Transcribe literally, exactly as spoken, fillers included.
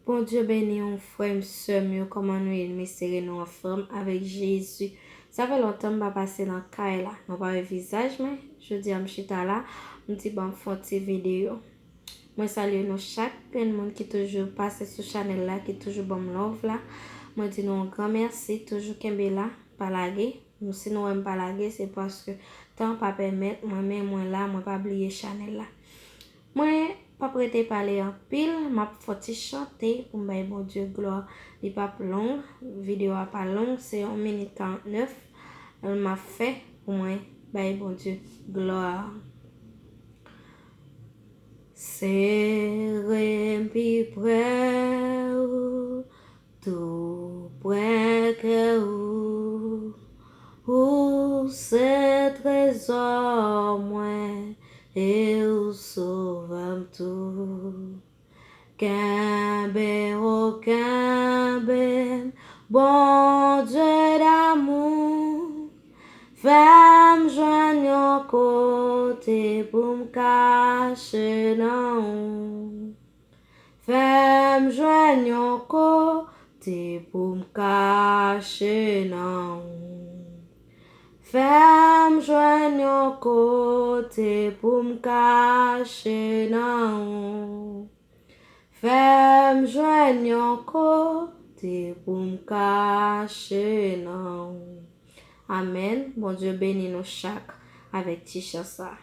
Bondye beni w, frè m, sè m yo, kòman nou ye? M espere nou anfòm avèk Jezi. Sa fè lontan m pa pase nan kay la, nou pa wè vizaj mwen. Jodi a m chita la, m di ban m fè yon ti videyo. Mwen salye nou chak grenn moun ki toujou pase sou chanèl la, ki toujou ban m love la. Mwen di nou yon gran mèsi, toujou kenbe la, pa lage. Si nou wè m pa lage, se paske tan pa pèmèt mwen, men mwen la, mwen pa bliye chanèl la. Mwen p ap rete pale anpil, m ap fè yon ti chante pou m bay Bondye glwa. Li p ap long, videyo a pa long, se yon minit karant nèf m ap fè pou mwen bay Bondye glwa. Sere m pi pre ou, tou pre kè ou. Ou se trezò mwen e ou sovè m tou. Kenbe ou kenbe m, Bondye damou. Fè m jwenn yon kote pou m kache nan ou. Fè m jwenn yon kote pou m kache nan ou. Fè m jwenn yon kote pou m kache nan ou. Fè m jwenn yon kote pou m kache nan ou. Amèn. Bondye beni nou chak avèk ti chan sa.